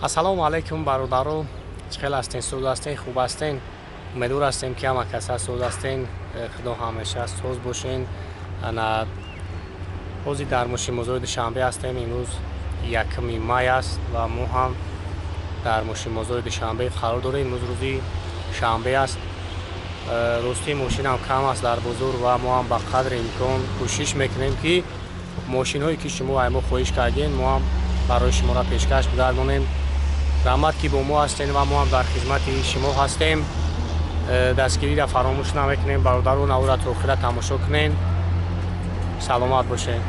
Ассалому алайкум, бародаро, чӣ хел ҳастен? Соз ҳастен, хуб ҳастен? Умедвор ҳастем, ки ҳама каса соз ҳастен. Худо ҳамеша соз бошен. Ана ҳозир дар мошинбозори Душанбе ҳастем. Имрӯз 1 май аст ва мо ҳам дар мошинбозори Душанбе қарор дорем. Имрӯз рӯзи шанбе аст. Ростии мошинам кам аст дар бозор ва мо ҳам ба қадри имкон кӯшиш мекунем, ки мошинҳое, ки шумо ай мо хоҳиш кардем, мо ҳам барои шуморо пешкаш бигардонем. Раҳмат, ки бо мо ҳастем ва мо ҳам дар хизмати шумо ҳастем. Дастгириро фаромӯш намекунем, бародару навора то охира тамошо кунем. Саломат бошед.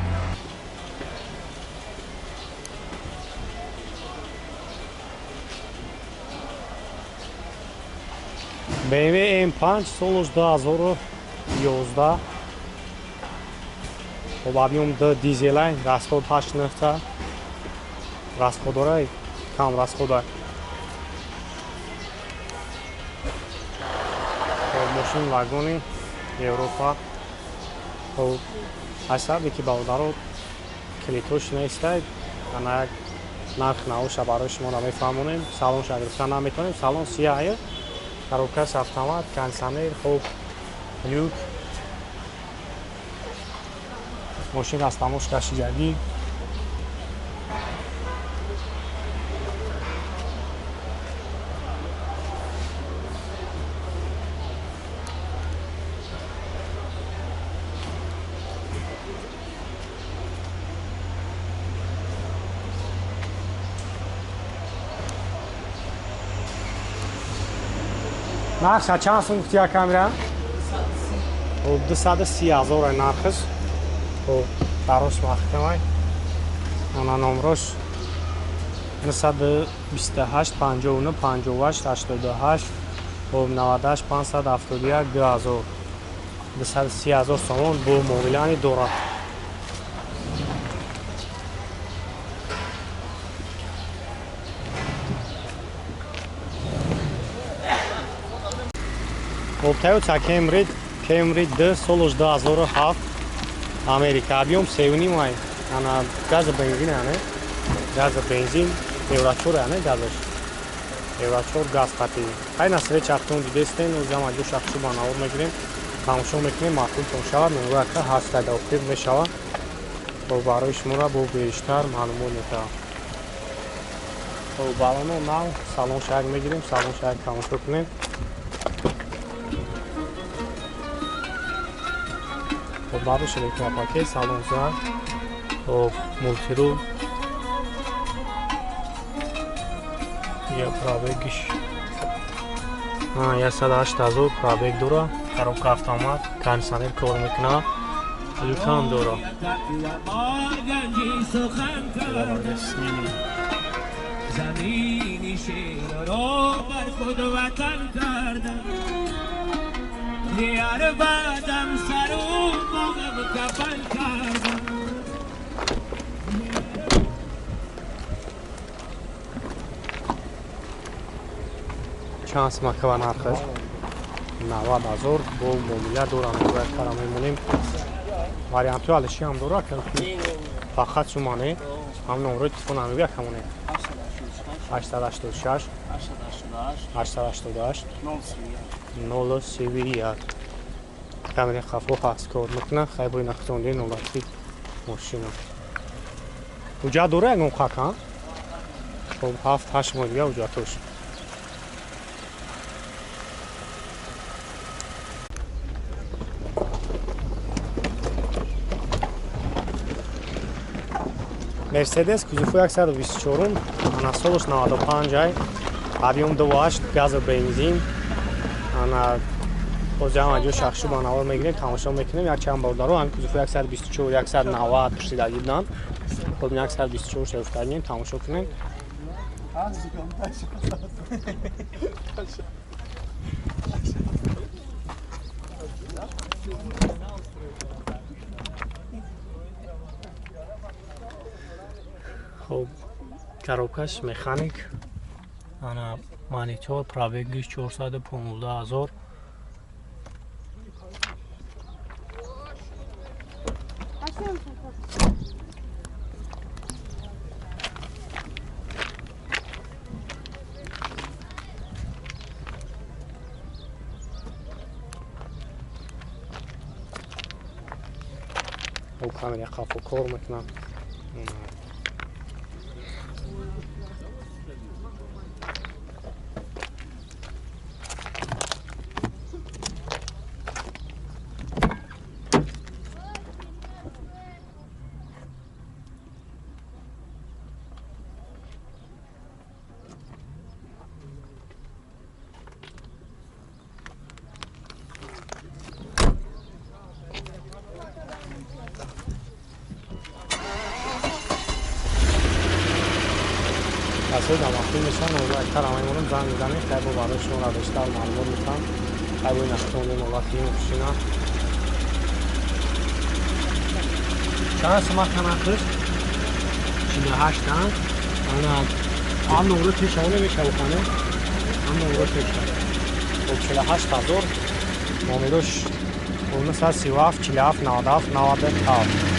BMW M5, солаш 2011. Хоб, объём д дизелай, расход 8 нефта расход дора, кам расхода. Хоб, мошин вагони Европа. Хоб, ҳасабе ки, бародаро, калитош нестай. Ана як нарх навоша барои шумо намефаҳмонем. Салонша гирифта наметавонем, салон сияҳе, коробкаш автомат, кондиционер, хоб, люк. Мошин аз тамош кашидагӣ. Нархша чанд сум гуфти, камера? 230 000 нархш. Хоб, дарош маҳкамай. Ана номрош 928 59 58 88, хоб, 98 571 2000. 230 000 сомон бо муомилани дорад. Хоб, Toyota Camry, Camry D, солаш 2007, Америка, объём 3,5 ай. Ана газа бензин, ане газа бензин, евро 4, ане газаш евро 4, газ қатӣ. Хай, на свет чахтон дидестен. Узама ҷо шахсу ба навор мегирем, тамошо мекунем. Маъқултон шавад, номрояка ҳаста, даохир мешавад, бо барои шуморо бо бештар маълумот метавам. Хоб, балоно нав, салон шак мегирем, салон шак тамошо кунем. Хоб, барош электропакет, салон зар, хоб, мультирул. Я пробегиш 108 000 пробег дора, коробка автомат, кондиционер кор мекунад, люкам дора. زمینی شیر را بر خود وطن کردم دیار بعدم سرو مغم کفن کردم. Чанд сумакава нархаш? 90 000 бо муомила дорам. Бояд кара мемонем. Вариантҳои алиши ҳам дора, ки фақат сумане ҳам номрои телефон ҳам мегӯя камоне. 886 888 031. Камери хафо ҳаст, кор мекунад. Хай, бои нахтонди нолати мошина уҷа дора ягон қака. Хоб, 7-8 моҳ дига уҷатош. Мерседес кузову 124, ана солаш 95 ай, объём 2,8, газа бензин. Ана ҳозир ҳама ҷо шахшу ба навор мегирем, тамошо мекунем. Якчанд бародаро ҳам кузову 124, 190 пурсидагӣ буданд. Хоб, 124 шефтагим, тамошо кунем. Хоб, коробкаш механик, ана монитор, пробегиш 415 000. О камера қафо кор мекунад. Касои дамахтӣ мешаванд, октар ҳамаи занг мезанем, хайбо барои шуморо бештар маълумот метам. Хайбои нахтони молати мошина. Чанд сумма канахш? 48 тан. Ана ам нумро пешава намешава хане? Ам нумро пешава. Хоб 48 ҳазор номерош 937 47 97 97.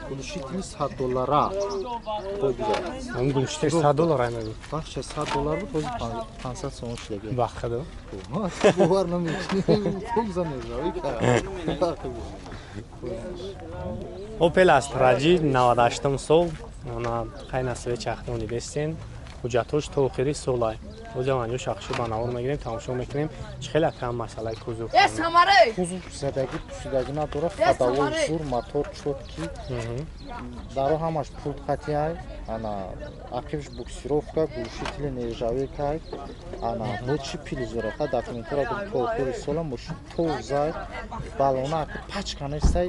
Глушители 100 доллара. Он глушитель 100 доллара мегӯ. Бахша 100 доллар буд, ҳозир 500 сомон шуда. Бахада. Бовар намекунӣ, хуб замезавӣ. Opel Astra G 98 сол, ана хайна свеча ахтони бестен. Ҳуҷҷатҳош то охири солай. Ҳозир анҷо шахши ба навор мегирем, тамошо мекунем. Чӣ хеле кам масъалаи кузов. Кузов задагӣ пусидагӣ надорад, ходовой зур, мотор чёткий. Даро ҳамаш пулт қатиай, ана ақибш буксировка, глушители нержавейкай, ана бочи пилизора, ха документора гуфт то охири сола мошин тозай, балона ақиб пачка нестай.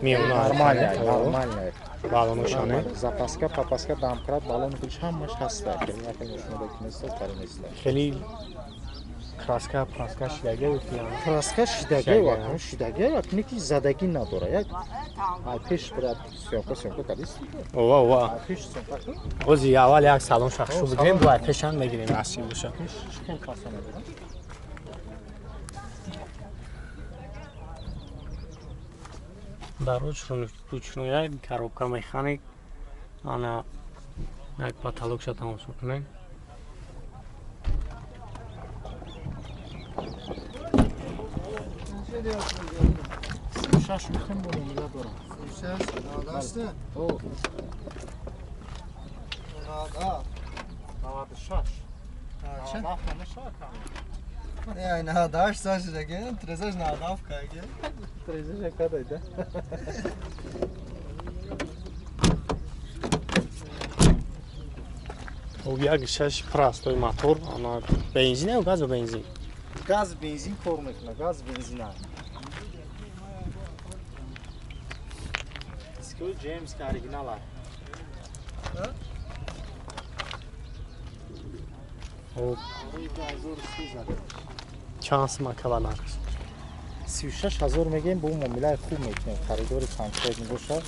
Нормальная, нормальная. Балоношане? Запаска, папаска, домкрат, балон гулш ҳамаш ҳаста. Хеле краска, праска шидаге краска шидаге ва шидаге ва ки задагӣ надора. Як ай пеш брат съёмка, съёмка кардист. Ова, ова. Пеш съёмка. Ози аввал як салон шахшу бигирем, ду ай пешам мегирем насиб боша. Пеш хел фасона дора. Дароч ручная коробка механик. Ана як потолокша тамошо кунем. Шаш мехем бо муомила дорам. Шаш, 98? О. 97. 96. Чанд? 97 мешавад кам. Не, 98 саш шудаги, трезаш 97 каги. Трезаш кадай, да? Хоб як шаш простой мотор, ана бензин ё газ бензин? Газ бензин кор мекунад, газ бензин. Дискои Джеймс ки оригинал ай. Хоб чанд сумма кала нархш? 36 ҳазор мегӯем, бо муомилаи хуб мекунем. Харидори конкрет мебошад.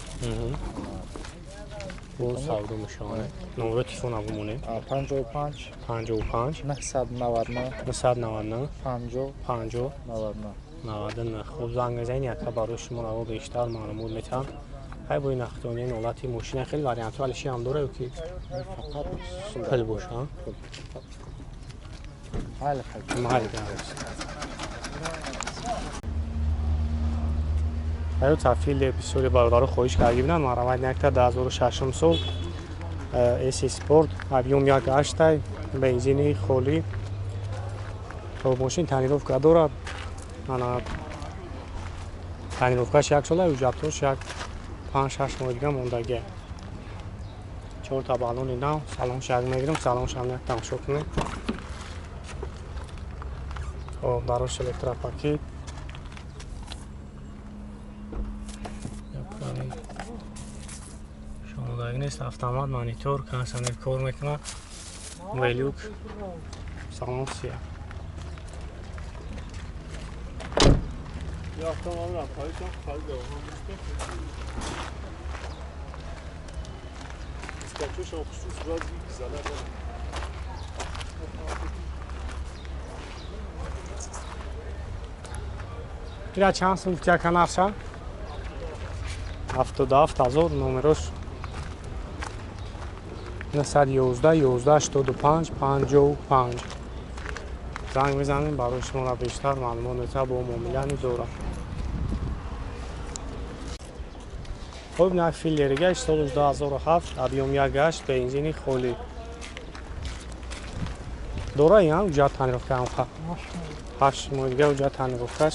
Бо савдо мешавад. Номеро телефона бимонем. 55 55 999 999 50 50 99 99. Хуб занг мезанед, яка барои шумо раво бештар маълумот метаҳам. Хай бо ин нахтонии ҳолати мошина хеле вариантҳо алиши ҳам дора ё ки фақат пул боша? Майли хай. Майли. Аю тафил бисёри бародаро хоҳиш карда буданд. Маравайд якта 2006 сол SC Sport объём 1.8 бензини холӣ. Хоб мошин тонировка дорад. Ана тонировкаш як сола, ҳуҷҷатҳош як 5-6 моҳ дига мондагия. 4 та баллони нав, салонш як мегирем, салоншам як тамошо кунем. Хоб дарош электропакет. Шомодаги нест, автомат, монитор, кондиционер кор мекунад, велюк, салон сия. Ира чанд сум гуфтия нарша? 77 ҳазор номерош 911 11 85 55 занг мезанем, барои шуморо бештар маълумот медиҳад, бо муомила низ дорад. Хуб, на филлери гашт соли 2007, объем як гашт, бензини холӣ. Дора ин ҳуҷҷат тонировка ҳамха. 8 моҳ дига ҳуҷҷат тонировкаш.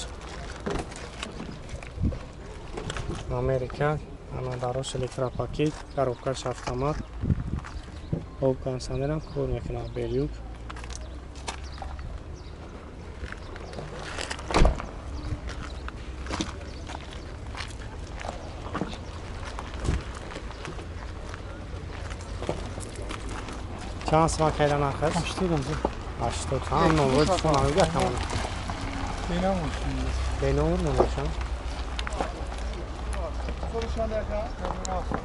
Америка, ана дарош электропакет, коробкаш автомат. Об кондиционерам кор мекунад, белюк. Чанд сима кайда нархаш? 80 ҳазор. 80. Ҳам номер телефон ҳам камона. Беномур. Беномур монашам.